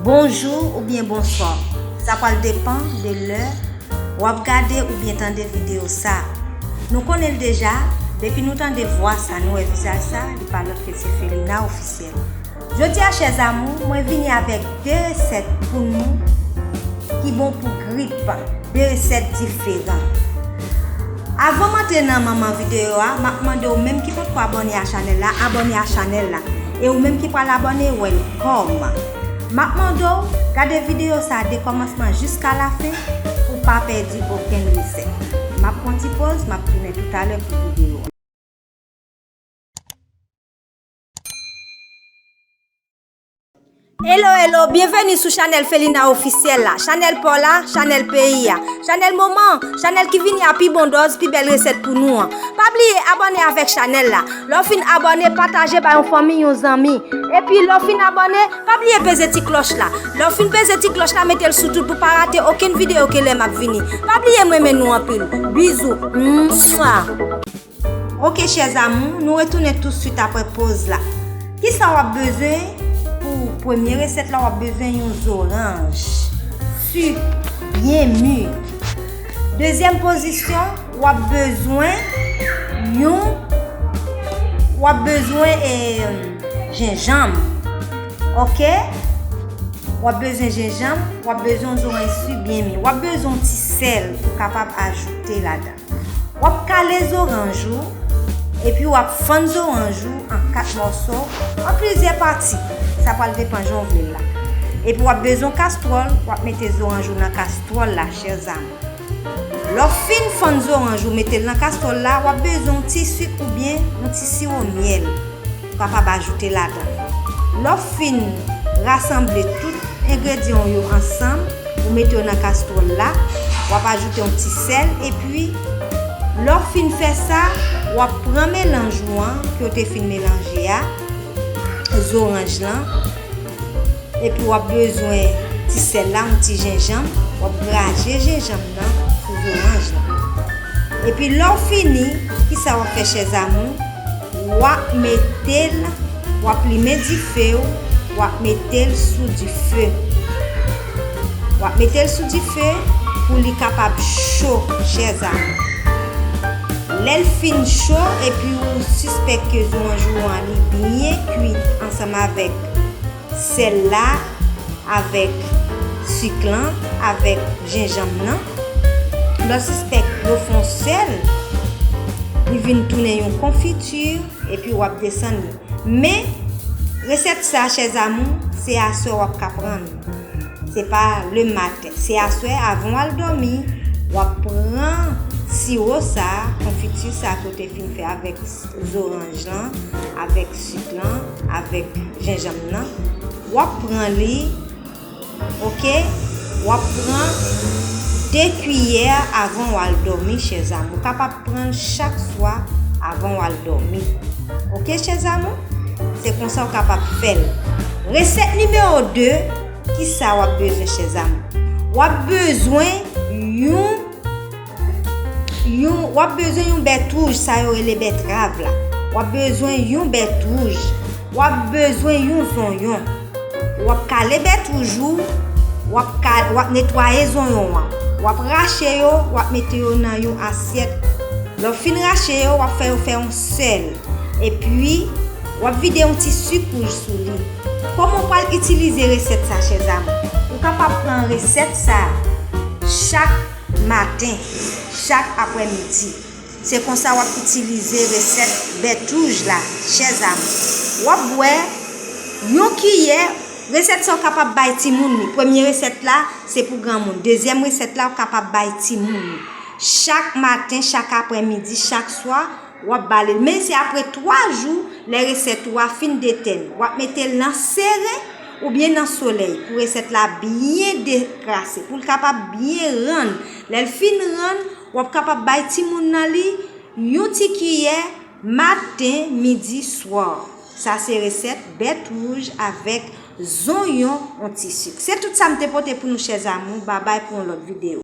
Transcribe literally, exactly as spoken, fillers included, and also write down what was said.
Bonjou oubyen bonswa. Sa pral depann de lè w ap gade oubyen tande videyo sa. Nou konnen l deja, depi nou tande vwa sa, nou wè vizaj sa, li pa lòt ke se Felina Ofisyèl. Jodi a, chè zamou, mwen vini avèk de resèt pou nou ki bon pou grip, de resèt diferan. Avan m antre nan manman videyo a, m ap mande w menm ki potko abòne a chanèl la, abòne a chanèl la. E ou menm ki pral abòne, welcome. M ap mande w gade videyo sa a de kòmansman jiska lafen pou w pa pèdi okenn resèt. M ap pran ti poz, m ap tounen toutalè pou videyo a. Hello, hello, byenveni sou chanèl Felina Ofisyèl la, chanèl pa w la, chanèl peyi a, chanèl moman an, chanèl ki vini a pi bon dòz, pi bèl resèt pou nou an. Pa bliye abòne avèk chanèl la. Lè w fin abòne, pataje bay yon fanmi, yon zanmi. Epi lè w fin abòne, pa bliye peze ti klòch la. Lè w fin peze ti klòch la, mete l sou tout pou w pa rate okenn videyo ke lè m ap vini. Pa bliye m renmen nou anpil. Bizou. Mswa. Ok, chè zamou, nou retounen touswit apre poz la. Kisa w ap bezwen pou premye resèt la? W ap bezwen yon zoranj, sik, byen mi. Dezyèm pozisyon, w ap bezwen yon, w ap bezwen, eh, jenjanm. Ok? W ap bezwen jenjanm, w ap bezwen yon zoranj sik byen mi. W ap bezwen yon ti sèl pou w kapab ajoute ladan. W ap kale zoranj ou, epi w ap fann zoranj ou an kat mòso, an plizyè pati. Sa pral depann jan w vle l la. Epi w ap bezwen kastwòl, w ap mete zoranj ou nan kastwòl la, chè zamou. Lè w fin fann zoranj ou mete l nan kastwòl la, w ap bezwen yon ti sik oubyen yon ti siwo myèl. Ou kapab ajoute ladan. Lè w fin rasanble tout engredyan w yo ansanm, ou mete yo nan kastwòl la, w ap ajoute yon ti sèl, epi lè w fin fè sa, w ap pran melanj ou an ke w te fin melanje a, zoranj lan, epi w ap bezwen ti sèl la, yon ti jenjanm, w ap graje jenjanm nan sou zoranj lan. Epi lè w fini, kisa w ap fè, chè zamou? W ap mete l, w ap limen dife w, w ap mete l sou dife. W ap mete l sou dife pou li kapab cho, chè zamou. Lè l fin cho, epi ou sispèk ke zoranj ou an li byen kwit ansanm avèk sèl la, avèk sik lan, avèk jenjanm nan. Lè w sispèk yo fè yon sèl, li vin tounen yon konfiti, epi w ap desann li. Men, resèt sa, chè zamou, se aswè w ap ka pran li. Se pa le maten. Se aswè, avan w al dòmi, w ap pran siwo sa, konfiti sa ke w te fin fè avèk zoranj lan, avèk sik lan, avèk jenjanm nan. W ap pran li, ok? W ap pran de kiyè avan w al dòmi, chè zamou. Ou kapab pran l chak swa avan w al dòmi. Ok, chè zamou? Se konsa w kapab fè l. Resèt nimewo de, kisa w ap bezwen, chè zamou? W ap bezwen yon yon, w ap bezwen yon bèt wouj, sa yo rele bètrav la. W ap bezwen yon bèt wouj. W ap bezwen yon zonyon. W ap kale bèt wouj ou, w ap ka, w ap netwaye zonyon an. W ap rache yo, w ap mete yo nan yon asyèt. Lè w fin rache yo, w ap fè yo fè yon sèl. Epi, w ap vide yon ti sik wouj sou li. Kòman w pral itilize resèt sa, chè zamou? Ou kapab pran resèt sa chak maten, chak aprèmidi. Se konsa w ap itilize resèt bèt wouj la, chè zamou. W ap bwè yon kiyè, resèt sa w kapab bay timoun li. Premye resèt la, se pou granmoun. Dezyèm resèt la, w kapab bay timoun li. Chak maten, chak aprèmidi, chak swa, w ap ba li l. Men se apre twa jou, lè resèt ou a fin detèn, w ap mete l nan seren oubyen nan solèy pou resèt la byen dekrase, pou l kapab byen rann. Lè l fin rann, w ap kapab bay timoun nan li yon ti kiyè maten, midi, swa. Sa se resèt bèt wouj avèk zonyon, yon ti sik. Se tout sa m te pote pou nou, chè zamou. Babay pou yon lòt videyo.